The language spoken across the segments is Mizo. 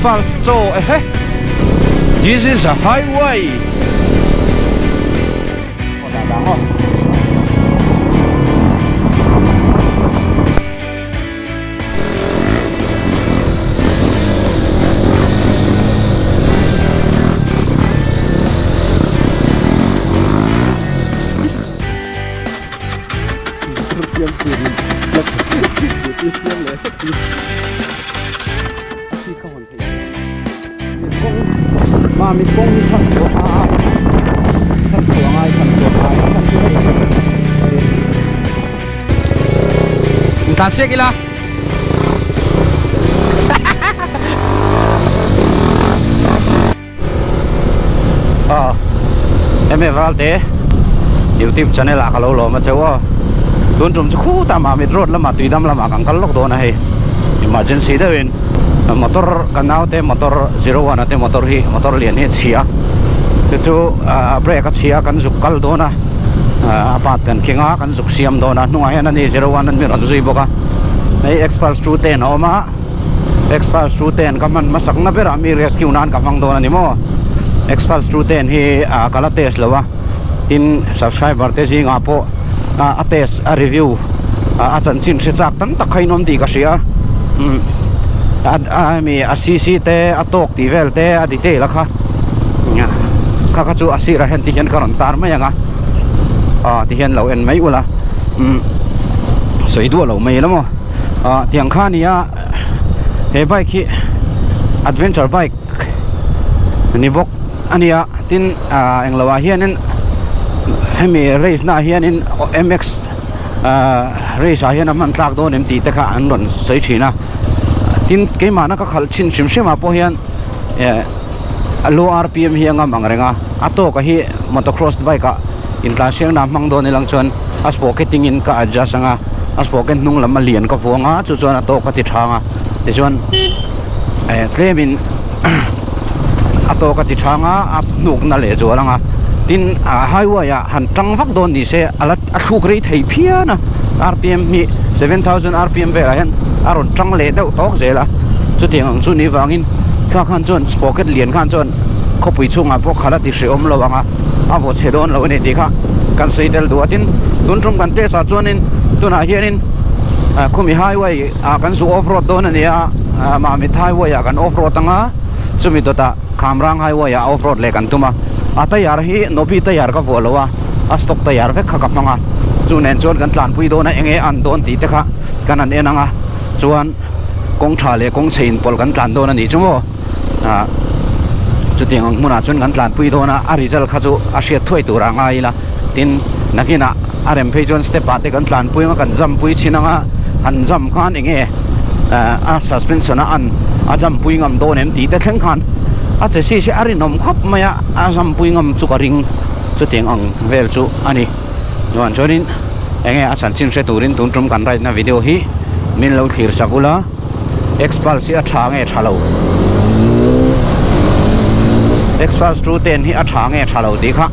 Xpulse chaw ehe This is a highway. Mami kawng hi chhan chhuah a chhan chhuah ngai chhan chhuah ngai a chhan chu hei Intlan siak ila Aw Eme Valte YouTube channel ah ka lo lawm a cheu aw tun tum chu khutah Mamit road lamah Tuidam lamah kan kal lawk dawn a hei emergency deuhin motor ka naute motor 01 a te motor hi motor lian hi a chhia chu chu a brake a chhia kan zuk kal dawn a a part kan keng a kan zuk siam dawn a hnungah hian ani 01 an mi rawn zui bawk a hei Xpulse 210 a awm a. Xpulse 210 ka hman hmasak na berah mi rescue nan ka hmang dawn a ni maw Xpulse 210 hi ah ka la test lo a tin subscriber te zingah pawh ah a test a review ah a chanchin hre chak tam tak kha in awm tih ka hria umm a a hemi a cc te a tawk tih vel te a detail a kha kha kha chu a sirah hian ti hian ka rawn tar mai ang a ah ti hian lo en mai ula umm sawi duah lo mai la maw. Ah tiang kha ania he bike hi adventure bike ni bawk ania tin ah englo ah hianin hemi race na ah hianin mx ah race ah hian a hman tlak dawn em tih te kha an rawn sawi thin a tin keimahna ka khalh thin hrim hrim ah pawh hian eh low rpm hi a ngam ang reng a a tawk a hi motocross bike ah intlansiakna hmang dawn ilang chuan. A sprocket in ka adjust anga a sprocket hnung lam a lian ka vuang a chu chuan a tawk a ti thang a tichuan eh tlem in a tawk a ti thang a a hnuk na leh zual anga tin ah highway ah han tang vak dawn ni se a la a thluk rei thei phian a rpm hi 7000 rpm velah hian a rawn tang leh deuh tawk zel a chutiang ang chu ni vangin thla khan chuan sprocket lian khan chuan khawpui chhungah pawh khalh a ti hrehawm lo ang a. a vaw chhe dawn lo a ni tih kha kan sawi tel duh a tin tun tum kan test ah chuanin tunah hianin ah khumi highway ah kan zu off road dawn a ni a ah Mamit highway ah kan off road anga chumi dawtah Khamrang highway ah off road leh kan tum a a tire hi Nobi tire ka vuah lo a a stock tire vek kha ka hmang a chu nen chuan kan tlanpui dawn a eng nge an dawn tih te kha kan han en ang a chuan kawng tha leh kawng chhe inpawlh kan tlan dawn a nih chu maw. ah chutiang ang hmunah chuan kan tlanpui dawn a a result kha chu a hriat thuai tur ah ngai ila tin nakinah a rem phei chuan step ah te kan tlanpui anga kan jump pui thin anga han jump khan eng nge ah a suspension a an a jump pui ngam dawn em tih te thleng khan a che si se a rinawm khawp mai a a jump pui ngam chu ka ring chutiang ang vel chu a ni chuan chuanin eng nge a chanchin hre turin tun tum kan ride na video hi min lo thlir sak ula. Xpulse hi a tha nge tha lo Xpulse 210 hi a tha nge tha lo tih kha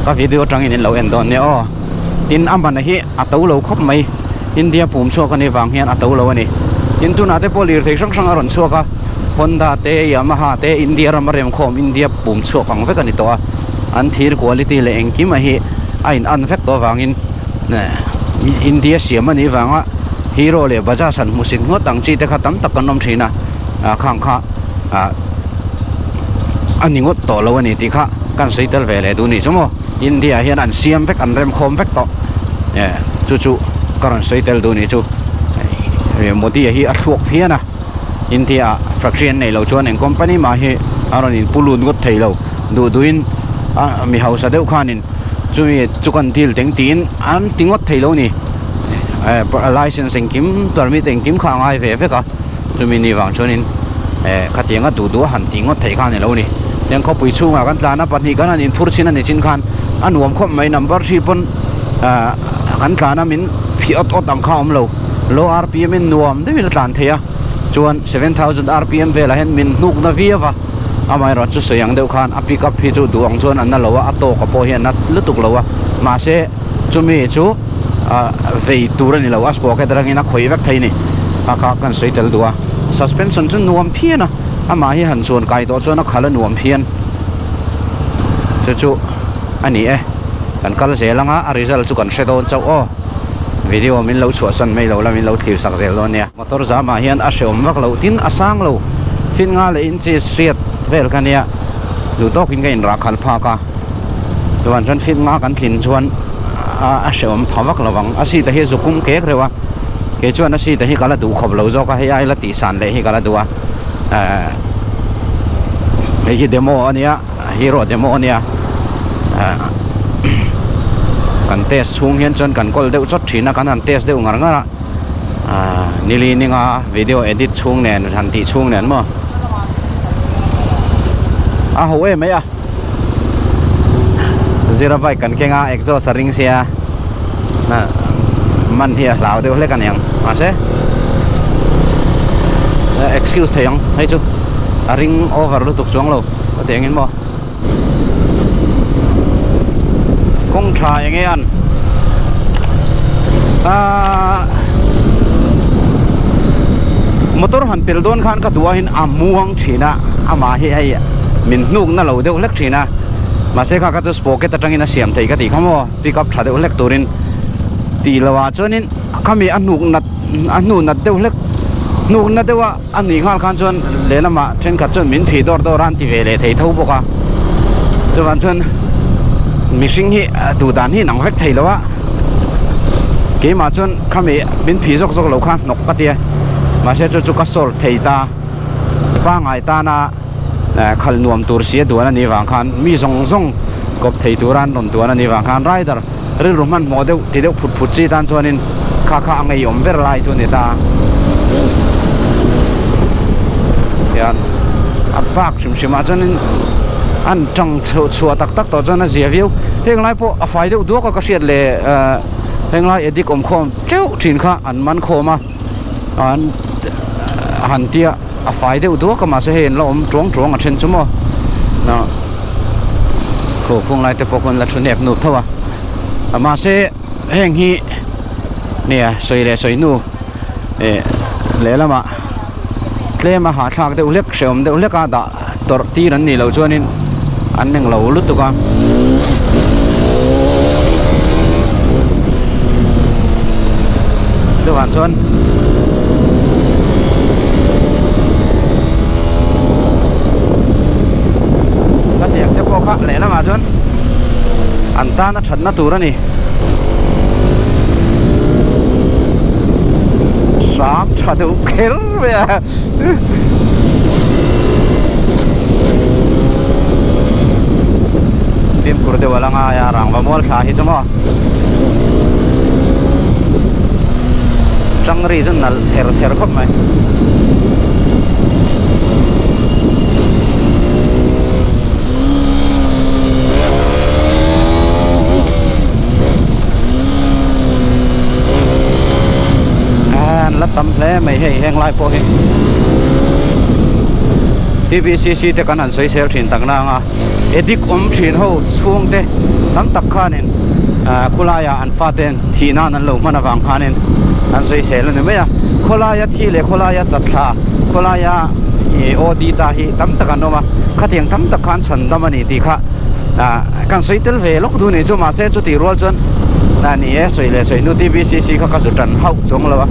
ka video atangin in lo en dawn nia aw tin a man hi a to lo khawp mai India pum chhuak anih vang hian a to lo a ni tin tunah te pawh lirthei hrang hrang a rawn chhuak a Honda te Yamaha te India rama remkhawm India pum chhuak ang vek a ni tawh a an thir quality leh engkim a hi a in an vek tawh avangin India siam anih vanga Hero leh Bajaj han hmusit ngawt ang chi te kha tam tak kan awm thin a, ah khang kha ah a ni ngawt tawh lo a ni tih kha kan sawi tel ve leh duh ni chu maw India ah hian an siam vek an remkhawm vek tawh eh chu chu ka rawn sawi tel duh ni chu Modi a hi a thluak phian a India ah factory an neih loh chuan eng company mah hi a rawn in pu lut ngawt thei lo duh duhin a mi hausa deuh khanin chumi chu kan deal teng tiin an ti ngawt thei lo a ni. Eh license engkim permit engkim kha a ngai ve vek a chumi ni vang chuanin eh khatianga duh duh a han tih ngawt theih kha a ni lo a ni tiang khawpui chhungah kan tlan a pahnih kan han inphur chin a ni chin khan a nuam khawp mai number hri pawn ah kan tlan a min phih awt awt ang kha a awm lo low rpm in nuam deuhin a tlan thei a chuan 7000 rpm velah hian min hnuk na viau a amaherawhchu sawi ang deuh khan a pick up hi chu duh ang chuan a na lo a a tawk a pawh hi a na lutuk lo a mahse chumi chu. ah vei tur a ni lo a sprocket atangin a khawih vek thei a ni kha kha kan sawi tel duh a suspension chu nuam phian a. Amah hi han chuan kai tawh chuan a khal a nuam phian. Chu chu a ni e. Kan kal zel anga a result chu kan hre dawn chauh aw. Video min lo chhuahsan mai lo la min lo thlir sak zel dawn nia. Motor zamah hian a hreawm vak loh tin a sang lo. Fit nga leh inches hriat vel kha nia duh tawkin ka inrah khalh phak a. Chuan chuan fit nga kan tlin chuan a hreawm pha vak lo ang. A seat a hi zu kum kek reuh a. Kei chuan a seat a hi ka la duh khawp lo zawk a hei ai la tihsan leh hi ka la duh a. Ehh hei hi demo a nia hero demo a nia ehh kan test chhung hian chuan kan kawl deuh chawt thin a kan han test deuh ngar ngar a ahh nili ninga video edit chhung nen han tih chhung nen maw a ho em mai a zira bike kan keng a exhaust a ring sia man hi a hlau deuh hlek a niang mahse excuse thei ang hei chu a ring over lutuk chuang lo ka ti engin maw kawng tha eng nge an ahh motor han pel dawn khan ka duh aiin a muang thin a amah hi hei min hnuk na lo deuh hlek thin a mahse kha kha chu sprocket atangin a siam thei ka tih kha maw pick up tha deuh hlek turin tih loh ah chuanin khami a hnuk nat a hnu nat deuh hlek hnuk na deuh a a nih nghal khan chuan lehlamah thenkhat chuan min phih dawr dawr a an ti ve leh thei tho bawk a chuvang chuan mihring hi duh dan hi inang vek thei lo a keimah chuan khami min phih zawk zawk lo kha hnawk ka tia mahse chu chu ka solve thei ta pangngai tana khal nuam tur sia duan a nih vang khan mi zawng zawng kawp thei tura an rawn duan a nih vang khan rider rilru hmanhmawh deuh ti deuh phut phut chi tan chuanin kha kha a ngeiawm ber lai chu a ni ta tian a bak hrim hrim ah chuanin an tang chhoh chhuah tak tak tawh chuan a zia viau heng lai pawh a fai deuh duak a ka hriat leh ah heng lai addict awm khawm teuh thin kha an man khawm a an han tia a fai deuh duak a mahse hei an la awm tuang tuang a then chu maw ah khaw khung lai te pawh khawn la thu nep nup tho a mahse heng hi nia sawi leh sawi hnu eh lehlamah tlem a hahthlak deuh hlek hrehawm deuh hlek a dah tawrh tir an nih loh chuanin an englo lutuk a. Chuvang chuan ka tiang te pawh kha lehlamah chuan an tana thatna tur a ni. Hram tha deuh kher mai a. Fimkhur deuh a la ngai a rangva mual thla hi chu maw tangri chu nalh ther ther khawp mai. An la tam hle mai hei heng lai pawh hi TBCC te kan han sawi sel thin tak nang a addict awm thin ho chhung te tam tak khanin ah khawlaiah an fate thih nan an lo hman avang khanin an sawi sel a ni mai a khawlaia thi leh khawlaia chatthla khawlaia ih OD ta hi tam tak an awm a khatiang tam tak khan chhan dam a ni tih kha ah kan sawi tel ve lawk duh ni chu mahse chutih rual chuan a ni e sawi leh sawi hnu TBCC kha ka zu tan hauh chuang lo a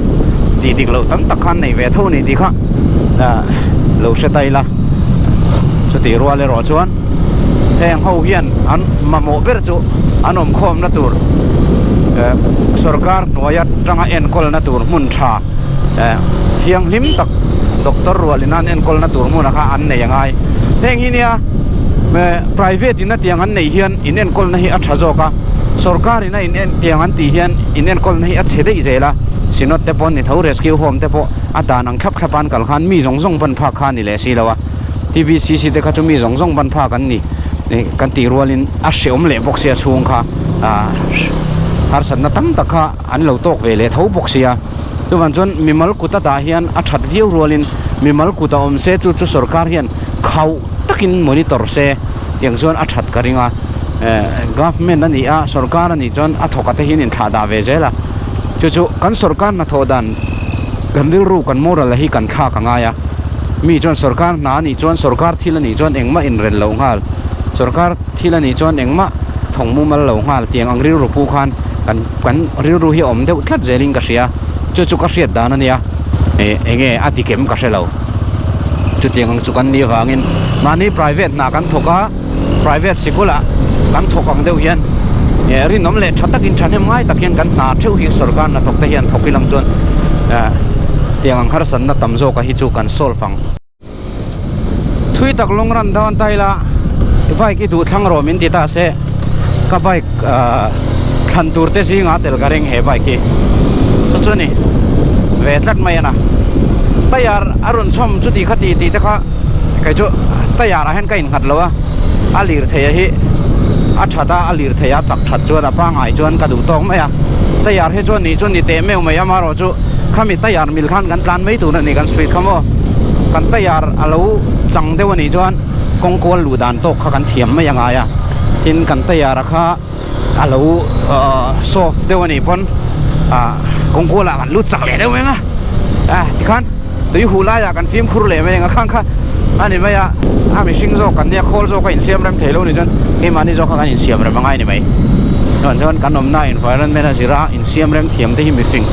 tih dik loh tam tak khan nei ve tho a ni tih kha ah lo hre ta ila chutih rual erawh chuan heng ho hian an mamawh ber chu an awm khawmna tur eh sorkar hnuaia tanga enkawlna tur hmun tha eh thianghlim tak doctor rualin an enkawlna tur hmunah kha an nei a ngai heng hi nia eh private in a tiang an neih hian in enkawlna hi a tha zawk a sorkar in a in en tiang an tih hian in enkawlna hi a chhe daih zel a synod te pawh an ni tho rescue home te pawh a dan ang thlap thlap a an kal khan mi zawng zawng ban phak kha a ni leh si lo a TBCC te kha chu mi zawng zawng ban phak an ni ih kan tih rualin a hreawm leh bawk sia chhung kha ah harsatna tam tak kha an lo tawk ve leh tho bawk sia chuvang chuan mimal kut a dah hian a that viau rualin mimal kut a awm se chu chu sorkar hian khauh takin monitor se tiang chuan a that ka ring a eh government a ni a sorkar a nih chuan a thawk a te hian inthlah dah ve zel a chu chu kan sorkar hnathawh dan kan rilru kan moral a hi kan thlak a ngai a. Mi chuan sorkar hna a nih chuan sorkar thil a nih chuan engmah inrel lo nghal, sorkar thil a nih chuan engmah thawng mumal lo nghal tiang ang rilru pu khan kan kan rilru hi a awm deuh tlat zelin ka hria. Chu chu ka hriat dan a nia. Ih enge a dik em ka hre lo. Chutiang ang chu kan nih avangin mahni private hna kan thawk a, private sikulah kan thawk ang deuh hian eh rinawm leh tha takin thahnem ngai tak hian kan hna theuh hi sorkar hnathawk te hian thawk ilang chuan eh tiang ang harsatna tam zawka hi chu kan solve ang. Thui tak lawng ran dawn ta ila i bike i duh thlang rawh min ti ta se ka bike ah thlan tur te zingah tel ka ring he bike hi chu chu a ni ve tlat mai a na tayar a rawn chhawm chuti kha ti tih te kha kei chu tayar ah hian ka innghat lo a a lirthei a hi a that a a lirthei a chak that chuan a pangngai chuan ka duh tawk mai a tayar hi chuan nih chu ni teh meuh mai amaherawh chu khami tayar mil khan kan tlan mai tur a ni kan speed kha maw kan tayar a lo chang deuh a nih chuan kawng kual luh dan tawk kha kan thiam mai a ngai a tin kan tayar a kha a lo soft deuh a nih pawn ah kawng kualah kan lut chak leh deuh mai ang a ah tikhan tui huh laiah kan fimkhur leh mai ang a khang kha a ni mai a a mihring zawk kan nia khawl zawk a insiam rem thei lo ni chuan keimahni zawk kha kan insiam rem angai ni mai chuan chuan kan awmna environment a zira insiam rem thiam te hi mifing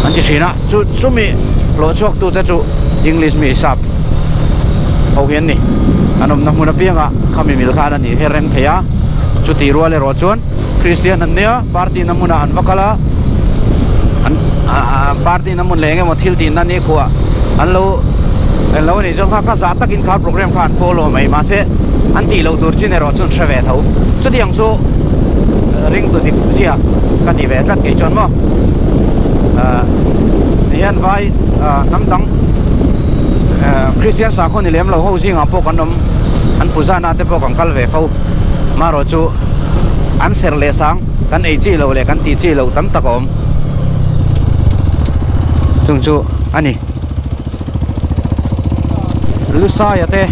an ti thin a chu chumi hlawh chhuak tute chu English mi sap ho hi an ni an awmna hmun apiangah khami mil khan a ni her rem thei a chutih rual erawh chuan Kristian an nia party na hmunah an va kal a an party na hmun leh eng emaw thil tihna ni khuah an lo an lo nih chuan kha kha zah takin kha program kha an follow mai mahse an tih loh tur chin erawh chu an hre ve tho chutiang chu ring tu dik zia ka ti ve tlat kei chuan maw ti hian vai hnam dang Kristian sakhaw ni lem lo ho zingah pawh kan awm an puzana te pawh kan kal ve fo marawh chu an serh leh sang kan ei chi loh leh kan tih chi loh tam tak a awm chung chu a ni Lusaia te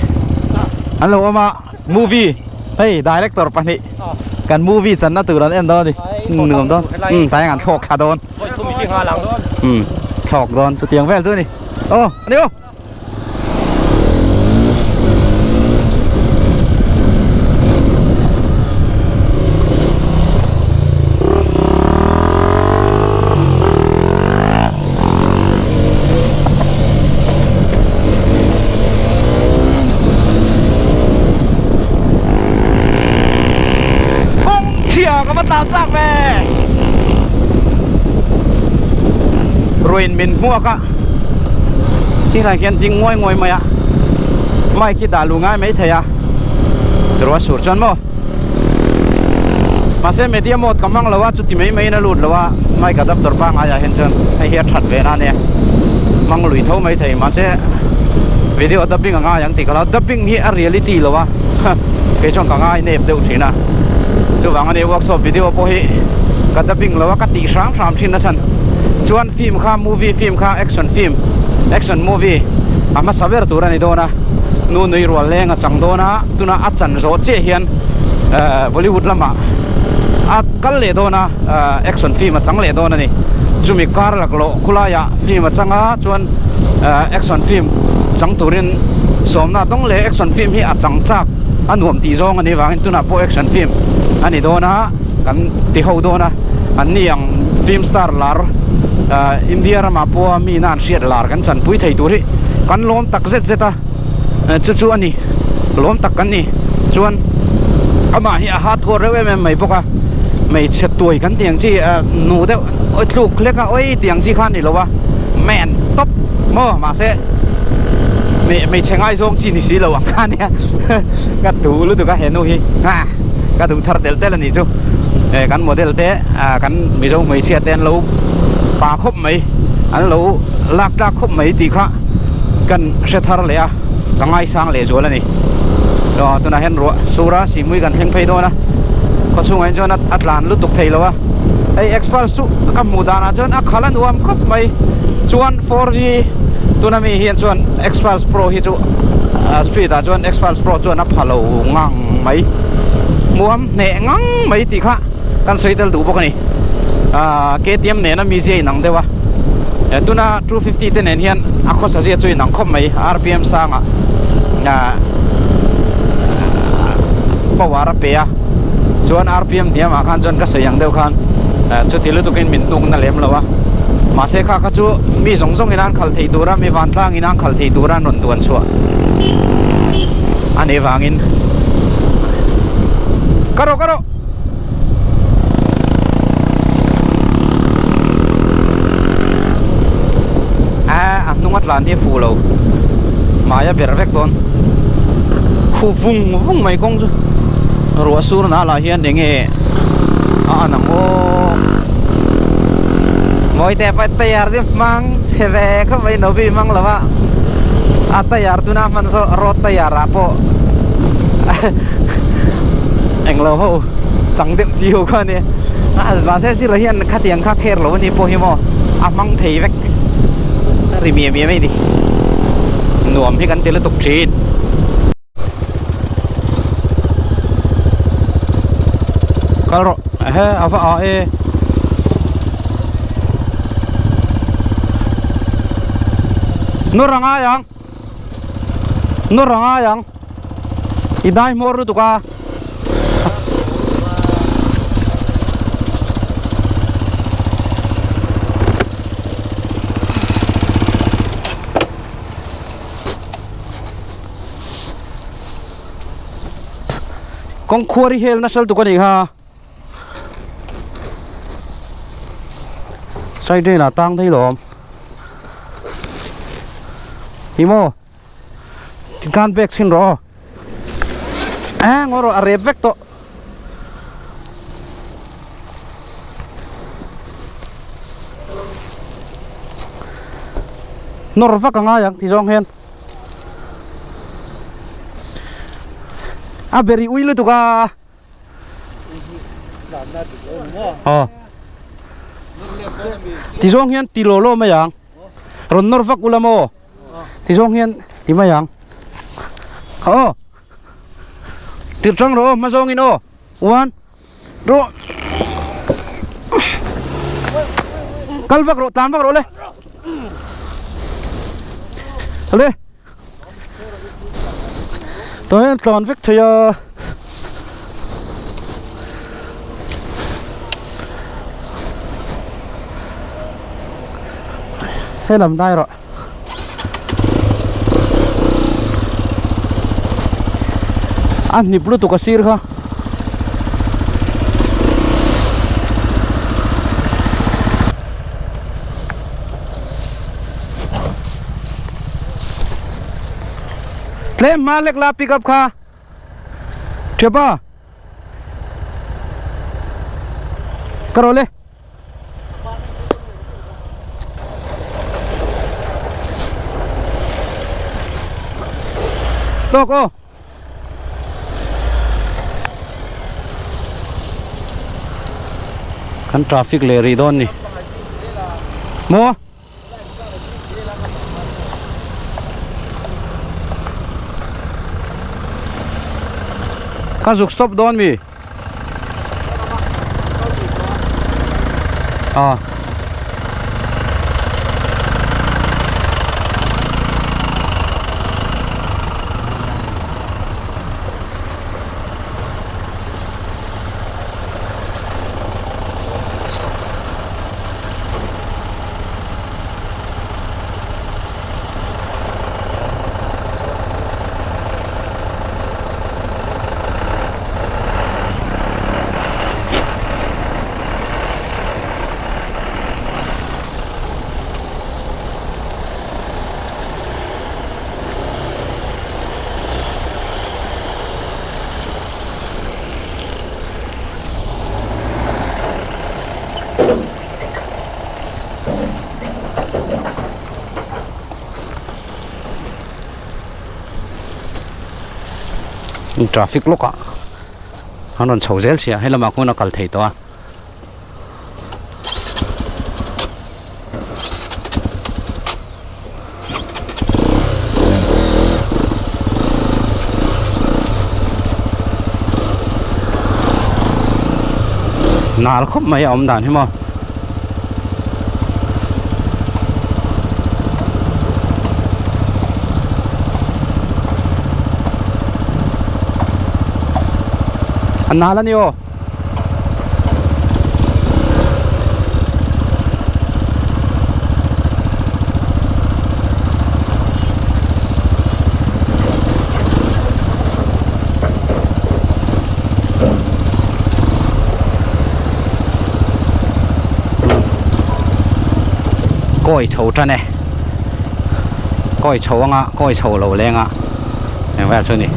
an lo awm a movie hei director pahnih kan movie channa tur an en dawn a ni nuam dawn umm tlai an thlawk thla dawn umm thlawk dawn chutiang vel chu a ni aw a ni aw. Kawng chhia ka va tlan chak ve Ruin min hmuak a Tilai hian ding nguai nguai mai a Mic hi dah luh ngai mai thei a Ruah sur chuan maw Mahse media mode ka hmang lo a chuti mai maiin a lut lo a mic adapter pangaiah hian chuan hei hi a that ve na ania hmang lui tho mai thei mahse video dubbing a ngai ang tih ka hlau dubbing hi a reality lo a kei chuan ka ngai nep deuh thin a chuvang a ni workshop video pawh hi ka dubbing lo a ka tih hram hram thin asan chuan film kha movie film kha action film action movie a hmasa ber tur a ni dawn a nu nui rual leng a chang dawn a tuna a chan zawh chiah hian ehh bollywood lamah a kal leh dawn a ehh action film a chang leh dawn a ni chumi kar laklawh khulaiah film a chang a chuan ehh action film chang turin sawmna dawng leh action film hi a chang chak a nuam tih zawng a nih vangin tunah pawh action film a ni dawn a kan ti ho dawn a an ni ang film star lar ahh India ramah pawha mi na an hriat lar kan chanpui thei tur hi kan lawm tak zet zet a chu chu a ni lawm tak kan ni chuan amah hi a hardcore reuh em em mai bawk a hmeichhe tuai kan tih ang chi ah nu deuh awi thluk hlek a awi tih ang chi kha a ni lo a man tawp maw mahse hmeichhe ngaizawng chi ni si lo ang kha nia ka duh lutuk a he nu hi ha ka duh thar tel tel a nih chu eh kan model te ah kan mizo hmeichhia te an lo pa khawp mai an lo lak tlak khawp mai tih kha kan hre thar leh a ka ngaisang leh zual a ni aw tunah hian ruah sur a sihmui kan thleng phei dawn a khawchhungah hian chuan a tlan lutuk thei lo a hei express chu ka hmuh danah chuan a khal a nuam khawp mai chuan 4V tuna mi hian chuan express pro hi chu speed ah chuan express pro chuan a pha lo ngang mai hmuam hneh ngang mai tih kha kan sawi tel duh bawk a ni ah K T M nena mizia inang deuh a. Tuna 250 te nen hian a khawsa zia chu inang khawp mai rpm sangah power a pe a chuan rpm hniamah khan chuan ka sawi ang deuh khan chuti lutukin min hnukna lem lo a mahse kha kha chu mi zawng zawngin an khalh theih tura mi vantlangin an khalh theih tura an rawn duan chhuah a nih vangin ka rawh ka rawh. A hnung a tlan hi a fuh lo hmai a ber vek dawn khu vung vung mai kawng chu ruah sur na lah hian eng nge a an ang aw mawi te pawh tayar chu hmang chhe ve khawp mai nobi hmang lo a a tayar tuna hman saw road tayar ah pawh. Englo ho chang deuh chi ho kha a nia a mahse zira hian khatiang kha kher lo a ni pawh hi maw a hmang thei vek a ri miah miah mai a ni nuam hi kan ti lutuk thin. Kal rawh ehe a va ah e. Nawr a ngai ang nawr a ngai ang. I dai hmawr lutuk a. Kawng khuar hi hel nasa lutuk a nih kha. Side rail ah tang thei lawm. Hi maw. Tikhan pek chhin rawh aw. A ngaw rawh a rep vek tawh. Nawr vak a ngai ang ti zawng hian. A beri ui lutuk a. Aw. Ti zawng hian ti law law mai ang. Rawn nawr vak ula maw? Ti zawng hian ti mai ang. Aw. Tirh tang rawh aw hma zawngin aw. One, two. Kal vak rawh, tlan vak rawh le. Le. Tah hian tlan vek thei a. Helam dai rawh. A hnip lutuk a sir kha. Tlem hma lek la pick up kha Thiapa Ka rawh le Tawk aw Kan traffic leh rih dawn ni Maw Ka zuk stop dawn mi? Ah. Traffic lawkah an rawn chho zel sia helamah khawn a kal thei tawh a. Nal khawp mai a awm dan hi maw. A nal a ni aw. Kawi chho tan e kawi chho anga kawi chho lo leng a eng vel chu a ni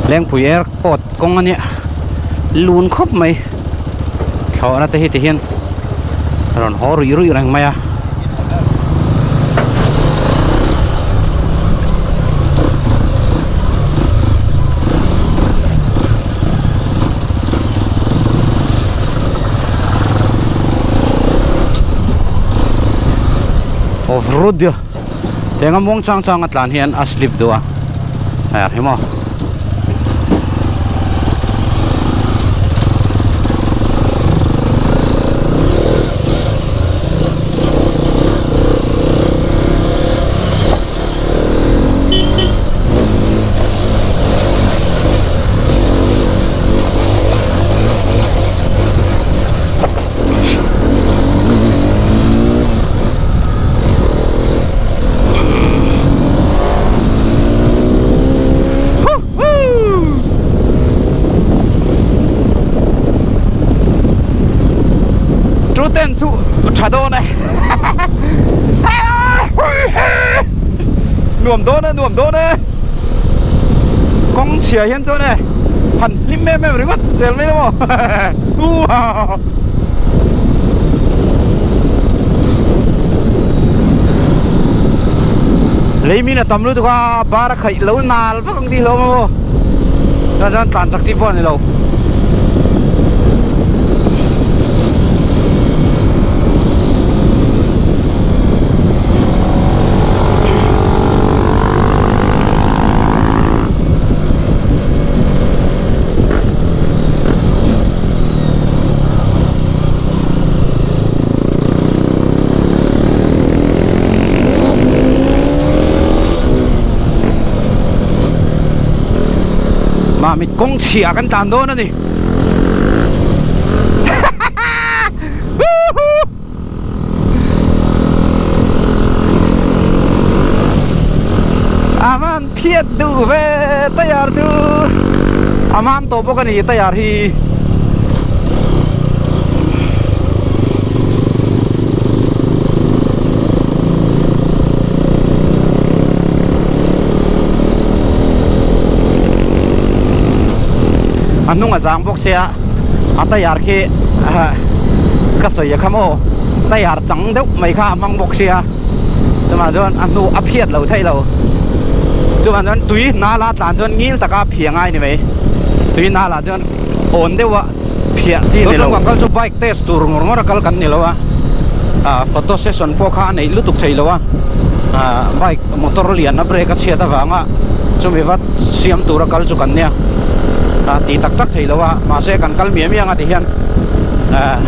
Lengpui airport kawng a nia lun khawp mai thlawhna te hi ti hian rawn haw ruih ruih reng mai a. Off road nia tiang a muang chang chang a tlan hian a slip duh a hei hi maw. Truten chu tha dawn e Nuam dawn e nuam dawn e Kawng chhia hian chuan e han hlim em em ringawt zel mai lo maw Lei min a tam lutuk a bar a khaih lo nal vak ang tih hlawm a maw chuan chuan tlan chak chi pawh a ni lo. Mahmit kawng chhiah kan tlan dawn a ni. A man phiat duh ve tayar chu a man tawh bawk a ni tayar hi. A hnung a zang bawk sia a tayar khi ka sawi a kha maw tayar chang deuh mai kha a hmang bawk sia chuvang chuan a hnu a phiat lo theih lo chuvang chuan tui nala tlan chuan ngil taka phiah ngai ni mai tui nala chuan awn deuh a phiah chi ni lo kal chu bike test tur ngawr ngawr a kal kan ni lo a ah photo session pawh kha a neih lutuk thei lo a ah bike motor lian a brake a chhiat avanga chumi va siam tura kal chu kan nia ah tih tak tak thei lo a mahse kan kal miah miah anga ti hian ah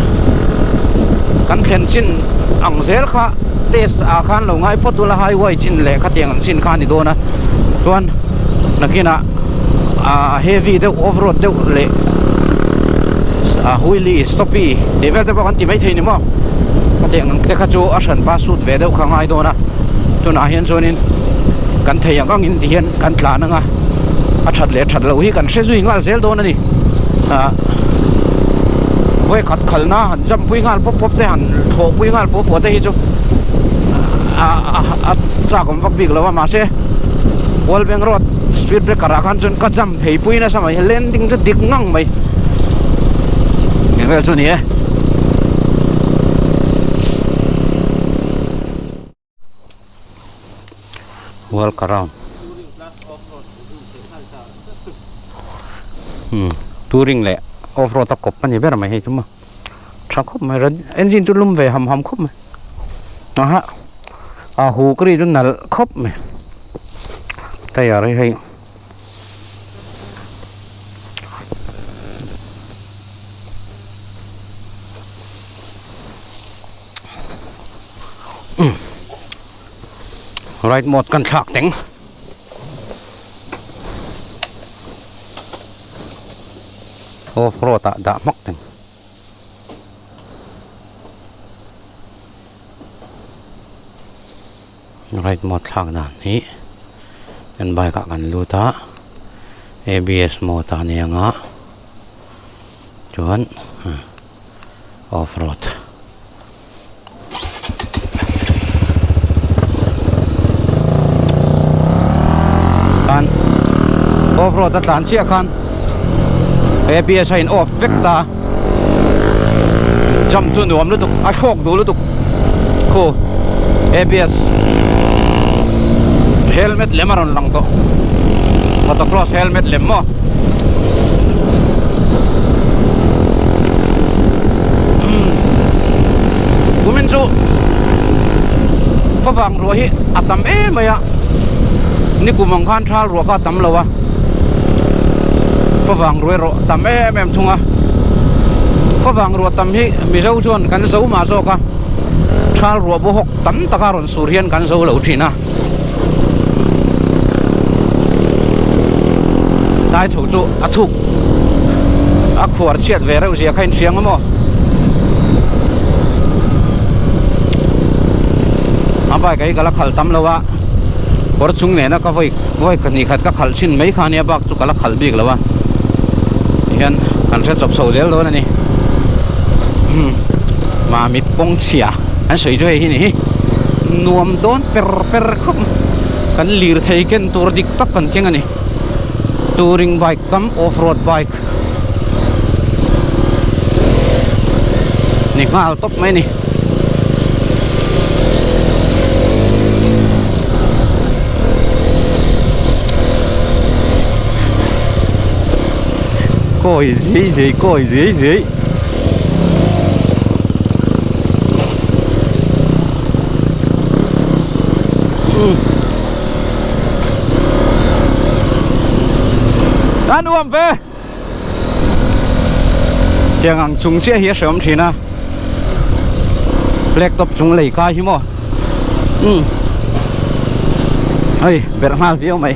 kan thlen chin ang zel kha test ah khan lo ngai phawt ula highway chin leh khatiang ang chin kha a ni dawn a chuan nakinah ah heavy deuh off road deuh leh ah wheelie stoppie tih vel te pawh kan ti maithei ni maw khatiang ang te kha chu a hranpa sut ve deuh kha a ngai dawn a tunah hian chuanin kan thei ang angin ti hian kan tlan ang a a that leh that loh hi kan hre zui nghal zel dawn a ni ah vawi khat khalna han jump pui nghal pawp pawp te han thawh pui nghal fua fua te hi chu a a chak awm vak bik lo a mahse World Bank Road speed breaker ah khan chuan ka jump phei pui nasa mai landing chu dik ngang mai eng vel chu a ni e. Walk around hmm touring leh off road a kawp a ni ber mai hei chu maw tha khawp mai engine chu lum ve ham ham khawp mai aha a hu ka ri chu nalh khawp mai tyre hi hei. Right mode kan thlak teng. Off road ah dah hmak teng. Ride mode thlak dan hi kan bike ah kan lut a abs mode ah ania nga chuan off road. Khan off road a tlan chiah khan abs a in off vek ta jump chu nuam lutuk a hrawk duh lutuk khu abs helmet lem a rawn lang tawh motocross helmet lem maw. Kumin chu favang ruah hi a tam em mai a nikum ang khan thal ruah kha a tam lo a favang ruah erawh a tam em em thung a favang ruah tam hi mizo chuan kan zo mah zawk a thal ruah bawhawk tam taka rawn sur hian kan zo lo thin a. Tlai chho chu a thuk a khuar chhiat ve reuh zia kha in hriang a maw a bike ah hi ka la khalh tam lo a kawr chung nena ka vawi vawi hnih khat ka khalh thin mai kha ania bak chu ka la khalh bik lo a tihian kan hre chawp chho zel dawn a ni mamit kawng chhia an sawi chu hei hi ni hi nuam dawn per per khawp kan lirthei ken tur dik tak kan keng a ni touring bike kam off road bike ni nghal tawp mai a ni. Kawi zui zui kawi zui zui. A nuam ve tiang ang chung chiah hi a hreawm thin a black top chung lei kai hi maw umm hei berh nghal viau mai.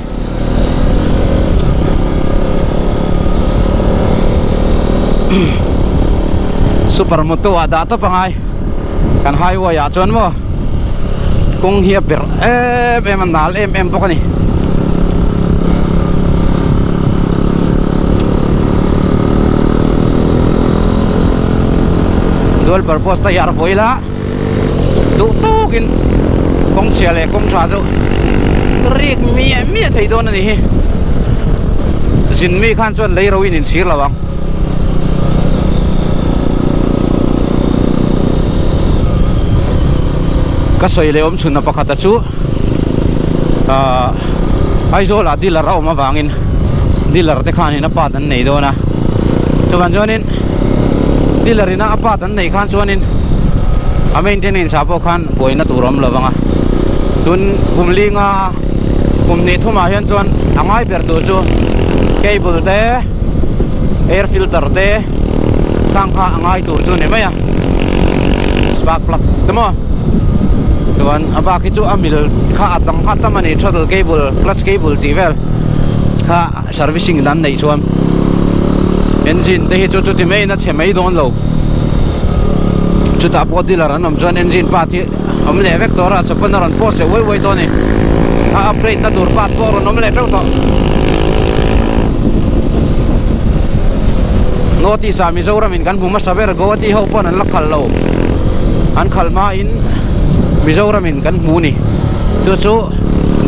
Super moto ah dah tawp a ngai. Kan highway ah chuan maw kawng hi a berh em em a nal em em bawk a ni. Dual purpose te hi a vawi la duh tawkin kawng chhia leh kawng tha chu rik miah miah thei dawn a ni hi. Zin mi khan chuan lei ro in inchhir lo ang. Ka sawi leh awm chhunna pakhata chu ahh Aizawl ah dealer a awm avangin dealer te khanin a part an nei dawn a chuvang chuanin dealer ina a part an neih khan chuanin a maintenance ah pawh khan buaina tur a awm lo vang a tun kum linga kum hnih thumah hian chuan a ngai ber tur chu cable te. Air filter te khang kha a ngai tur chu a ni mai a spark plug te maw chuan a bak hi chu a mil kha a dang kha tam a ni throttle cable clutch cable tih vel kha servicing dan neih chuan engine te hi chu chuti maiin a chhe mai dawn lo chutah pawh dealer an awm chuan engine part hi awm leh vek tawh a chawpawn a rawn post leh uai uai dawn a ni a upgrade na tur part pawh a rawn awm leh teuh tawh North East ah Mizoram in kan hmu hmasa ber Guwahati ho pawn an la khal lo an khal hma in Mizoram in kan hmu a ni chu chu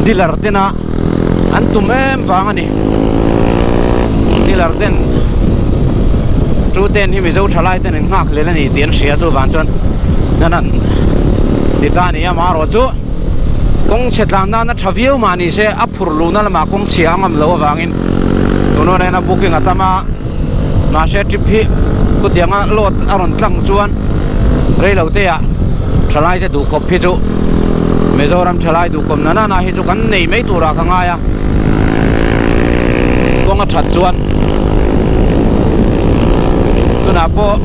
dealer tena an tum em vang a ni dealer ten two ten hi Mizo thalai ten an nghak hlel a ni tih an hria chuvang chuan nan an ti ta a ni a amaherawh chu kawng chhe tlan nana tha viau mah ni se a phur luhna lamah kawng chhia a ngam loh avangin tun hunah hian a booking a tam a mahse trip hi khutianga load a rawn tlang chuan reilote ah thalai te duhkhawp hi chu Mizoram thalai duhkhawp na nana hi chu kan nei mai turah ka ngai a kawng a that chuan tunah pawh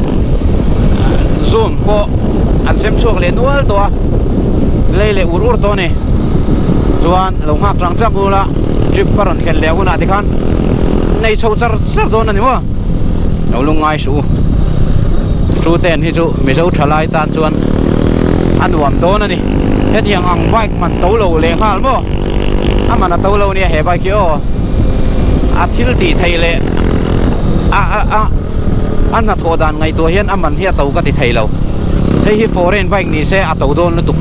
zoom pawh an sem chhuak leh nual tawh a lei leh ur ur tawh a ni chuan lo nghak tlang tlang ula trip a rawn thlen leh hunah tikhan nei chho char char dawn a ni maw. Lo lungngai suh u. Truten hi chu Mizo thalai tan chuan a nuam dawn a ni. Hetiang ang bike man to lo leh nghal maw? A man a to lo nia he bike hi aw. A thil tih theih leh a a a a hnathawh dan ngaihtuah hian a man hi a to ka ti thei lo. Hei hi foreign bike ni se a to dawn lutuk.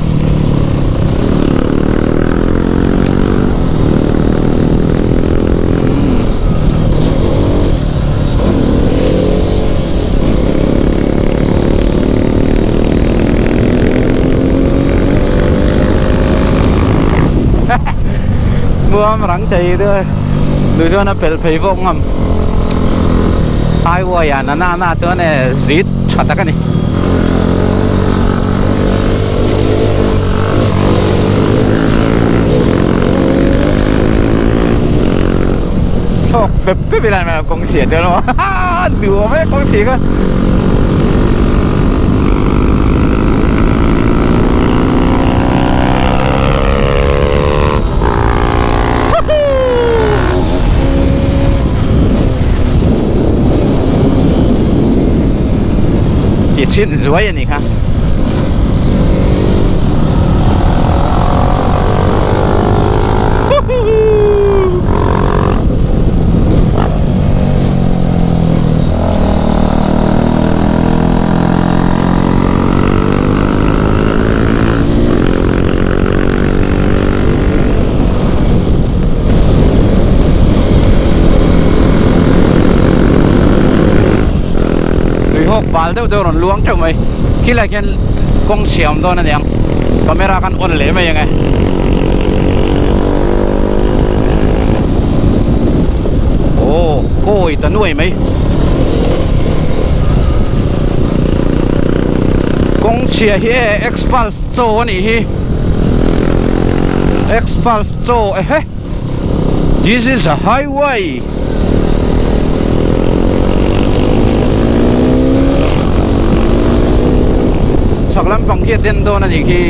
Muam rang thei deuh duh chuan a pel phei vawk ngam highway ah na na na chuan e zit tha tak a ni. Thlawk pep pep ila mai kawng chhia chuan aw haha nuam e kawng chhia kha. Ti chhin zuai a nih kha. Tui hawk bal deuh deuh rawn luang teuh mai khilai khian kawng chhia awm dawn a niang camera khan on leh mai ang e. Aw kawi ta nuai mai kawng chhia hi e Xpulse chaw a nih hi Xpulse chaw ehe this is a highway. Chhak lampang khi a den dawn a nih khi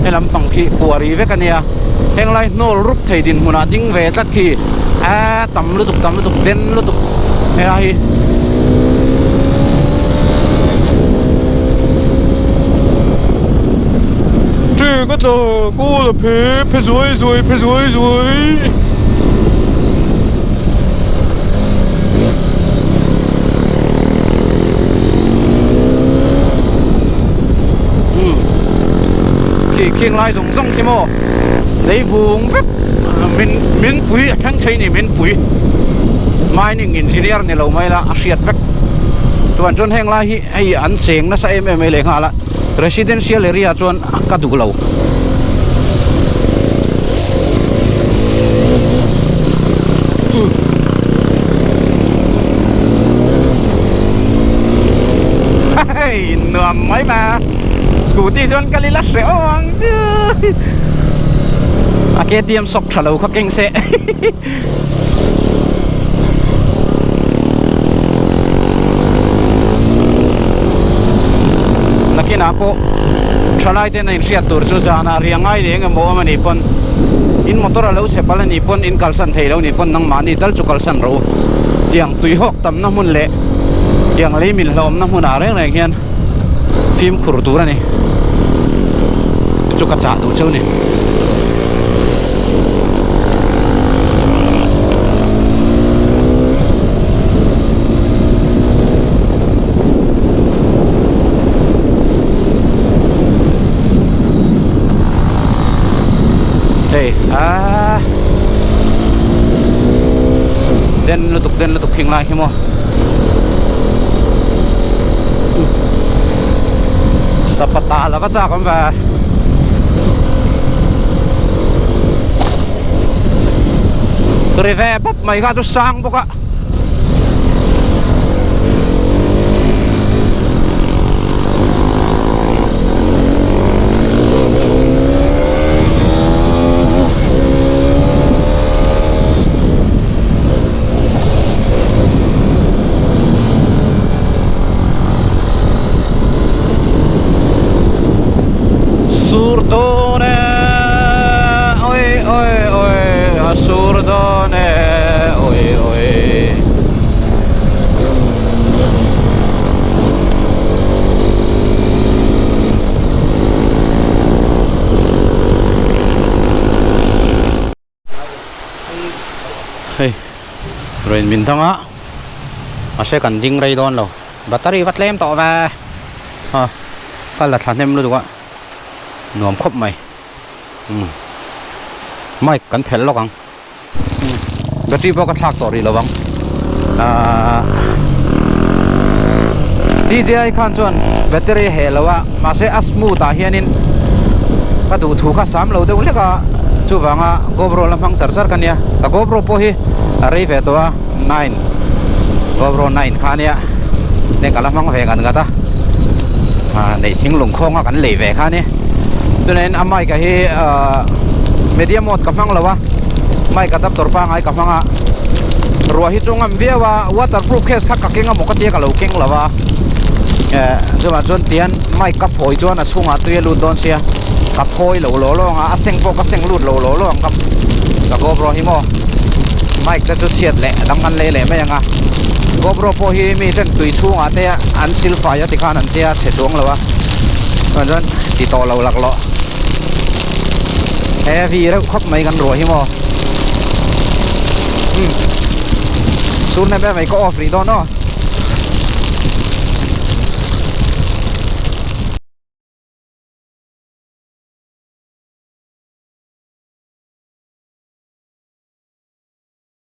he lampang khi kua ri vek a nia heng lai hnawl rup thei dinhmun ah ding ve tlat khi a tam lutuk tam lutuk den lutuk helai hi. Ka tla kawl a phe phe zuai zuai phe zuai zuai. Khi khing lai zawng zawng khi maw lei vung vek min min pui a thleng thei ni min pui mining engineer ni lo mai la a hriat vek chuan chuan heng lai hi hei an cheng nasa em em mai leh nghal a residential area chuan ka duh lo. Hei nuam mai ma scooty chuan kal ila hreh awm ang a KTM sawk tha lo kha keng se. Nakinah pawh thalai ten a inhriat tur chu zanah riah ngai leh eng emaw awm a nih pawn in motor a lo chhe palh a nih pawn in kalsan thei lo nih pawn nangmahni tal chu kalsan rawh u. Tiang tuihawk tamna hmun leh tiang lei min hlauhawmna hmunah reng reng hian fimkhur tur a ni. Chu ka chah duh cheu ni. Hei ah den lutuk den lutuk hing lai hi maw sapata lova chak awm ve. Ri ve bawp mai kha chu sang bawk a. Sur dawn e oi oi oi a sur dawn e oi oi. Rain min dang a mahse kan ding rei dawn lo battery va tlem tawh ve a ka la thla hnem lutuk a nuam khawp mai umm mic kan phelh lawk ang battery pawh ka thlak tawh rih lo ang ahh D_J_I khan chuan battery a heh lo a mahse a smooth ah hianin ka duh thu kha sam lo deuh hlek a chuvanga GoPro la hmang char char ka nia ka GoPro pawh hi a rei ve tawh a nine GoPro nine kha ania heng ka la hmang ve ngat ngat a ah neih thinglung khawnga kan lei ve kha ania chuanin a mic ah hi ahh media mode ka hmang lo a mic adapter pangai ka hmang a ruah hi chu ngam viau a waterproof case kha ka keng a maw ka tia ka lo keng lo a eh chuvang chuan tihian mic ka phawi chuan a chhungah tui a lut dawn sia ka phawi lo law law ang a a seng pawh ka seng lut lo law law ang ka ka GoPro hi maw mic te chu chhiat leh dang kan lei leh mai ang a GoPro pawh hi mi ten tui chhungah te an silfai a tikhan an tia chhe chuang lo a chuan chuan ti tawh lo laklawh heavy reuh khawp mai kan ruah hi maw umm sur nem em mai ka off rih dawn aw.